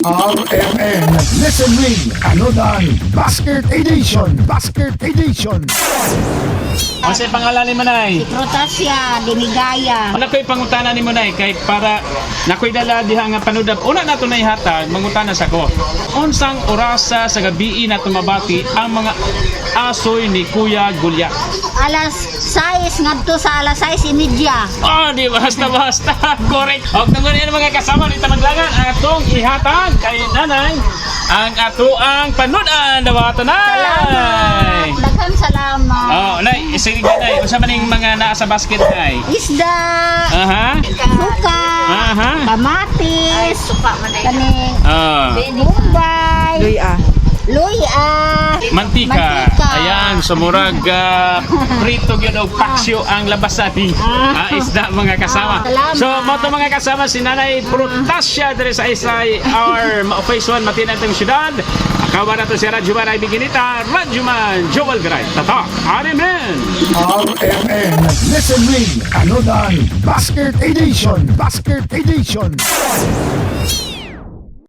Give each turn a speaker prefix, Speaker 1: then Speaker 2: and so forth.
Speaker 1: RMN Listen Ring Anodan Basket Edition. Basket Edition.
Speaker 2: Ano sa pangalan ni Manay?
Speaker 3: Protasia, Dimigaya.
Speaker 2: Ano ko'y pangutana ni Manay kay para nakoy dala diha nga panudab. Una nato na ihatag, mangutana sa ko. Unsang orasa sa gabii na tumabati ang mga asoy ni Kuya Gulya?
Speaker 3: Alas 6 ngadto sa alas 6:30.
Speaker 2: Oh, di basta basta. Correct. Og tungod niya mga kasama ni Tamaglangan ang atong ihatag kay nanay ang ato ang panud-an dawata, nay.
Speaker 3: Salamat. Daghang salamat.
Speaker 2: Oh, nay, sige nay, unsa man ning mga naa sa basket, nay?
Speaker 3: Isda, suka, kamatis, kaning bombay,
Speaker 4: Luya.
Speaker 3: Luya,
Speaker 2: Mantika.
Speaker 3: Mantika.
Speaker 2: Ayan, so murag prito gyud og paksyo ang labasan ni isda, mga kasama.
Speaker 3: Ah, salamat.
Speaker 2: So mo to, mga kasama, si Nanay Protasia diri sa SIR Phase 1, Matina itong syudad. Akawa na to si Radyoman ay Biginita, Radyoman Joel Garay. Tatak, Amen!
Speaker 1: RMN Listen Ring Anodan Basket Edition. Basket Edition.